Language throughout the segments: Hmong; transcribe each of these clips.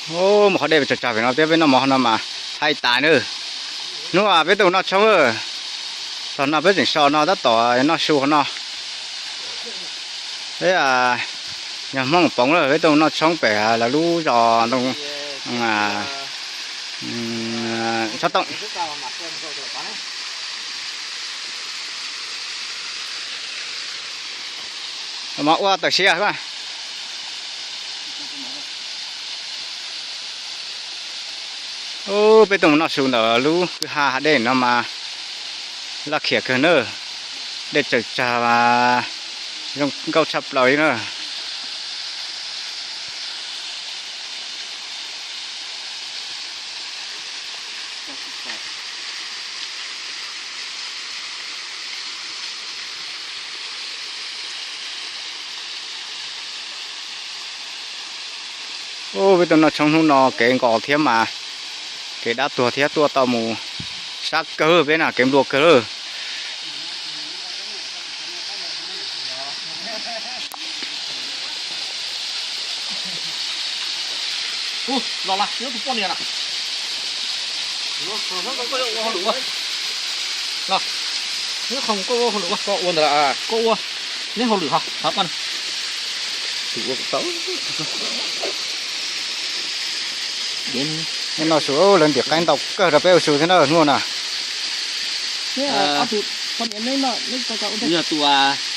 Mus qhov dej tsawg tsawg pem no thiab, peb noj mov qhov no mas haib tas na. Hnub peb tuaj mus noj tshoob, tog no peb tseem so no tab tom noj su qhov no. Peb yog Hmoob Poov lawm, peb tuaj mus noj tshoob pem lawv lub zos ntoo, Tshoob Tooj. Mov ua tawm siav. Ub, peb tuaj mus noj su ntawm lub kwj ha hav dej no mas laj khiam kawg na. Dej tsawg tsag, zoo nkauj tshaj plaws li na. Ub, peb tuaj noj tshoob hnub no kev nkos thiab mas kev dab tuag thiab tuaj tau mus sab kawg peb na, kev nplua kawg lawm. Los lawm, tus poj niam na. Koj ua hauj lwm ua. Los, neb qhov mus koj ua hauj lwm ua, koj ua ntawd, koj ua, neb hauj lwm ho thov koj na. Noj su lawv ntim qaib ntau kawg rau peb ua su thiab na hnub no na. Yog tus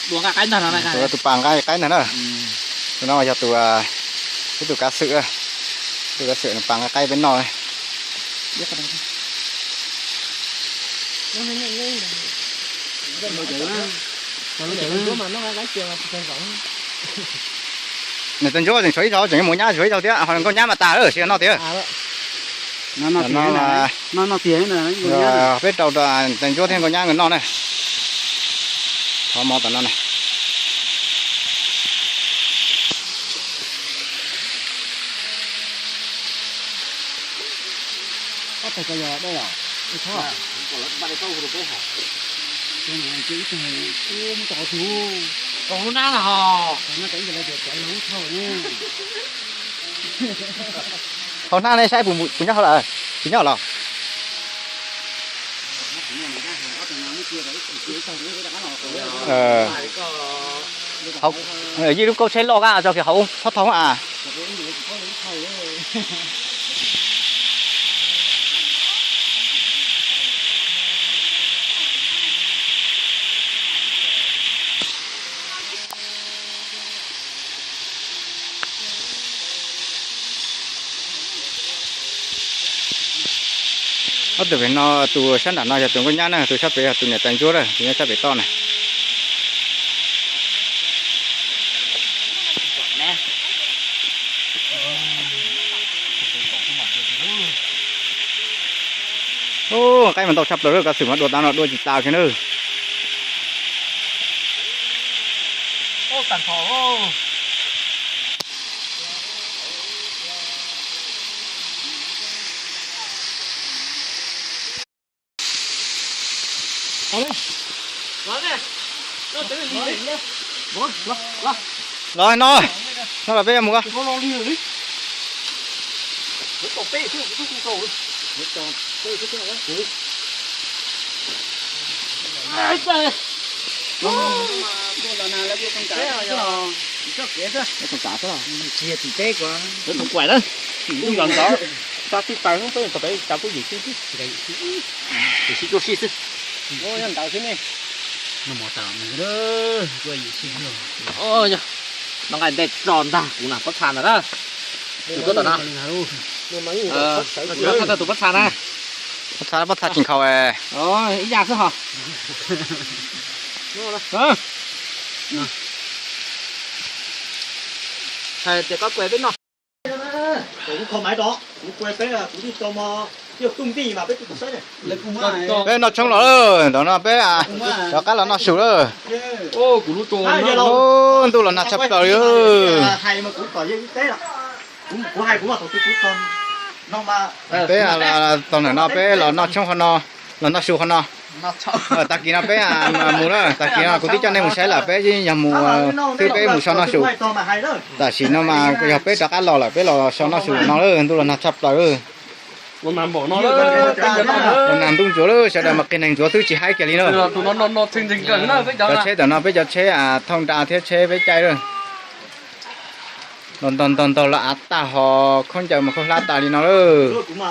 dua nqaij qaib ntag no, tus pas nqaij qaib ntag na. Tus no yog tus, ib tug kav xwm, tus kav xwm nws pas nqaij qaib peb noj. Niam tais Ntsuab tseem tshuav ib zaug, tseem yuav mus nyab tshuav ib zaug thiab, ho nkauj nyab mas tas lawm, tsis noj tiag. Peb rau niam tais Ntsuab thiab nkauj nyab nkawd noj na. Qhov mov tom no na. Hauv hnab nej saib puas nyob hauv lawm, tsis nyob los? Yij lub kauj tsheb loj kab tso kiag hauv thob thau a. Ob tug pem no, tus sab nram no yog tus nkauj nyab na, tus sab pem yog tus niam tais Ntsuab, tus nyob sab pem toj na. Ub, qaib mas ntau tshaj plaws lawm, kav xwm mas dua tas no dua tsis tas kiag na. Los no, no los peb mus ko. Ntawd, tso tij taws hnub peb tau peb tso kuj yim xwb, yim xwb tuaj sij xwb. Ntawd xwb ne. Noj nqaij ntej tso ntag kuv na, pob txha ntawd na. Tus tuaj tom no. Tus pob txha na. Pob txha, pob txha tsis nkhaus. Ib yam xwb ho. Hais tias koj kuv peb noj. Kuv kho maiv rov, kuv kuv peb, kuv twb tso mos, twb tus tij mas peb twb tus saib. Peb noj tshoob los lawm, ntawm no peb rov qab los noj su lawm. Ntuj los nag tshaj plaws li. Peb tau ntawm no peb los noj tshoob qhov no, los noj su qhov no. Tag kis no peb mus na, tag kis no kuv twb coj nej mus saib lawm, peb yog mus, twb peb mus so noj su. Tam sim no mas yog peb rov qab los lawm, peb los so noj su no lawm, ntuj los nag tshaj plaws lawm. Los nag ntuj ntsuav lawm, sawv daws mas qias neeg ntsuav xwb tsis haib kiag li na. Cov tsheb tam no peb cov tsheb thauj nra thiab tsheb peb caij lawm. Los ntog ntog ntog los av tag ho khaub ncaws mas khaub hlab tas li no lawm. Tsoom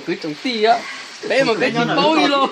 kwv tsoom tij, peb mas peb tsis paub li los.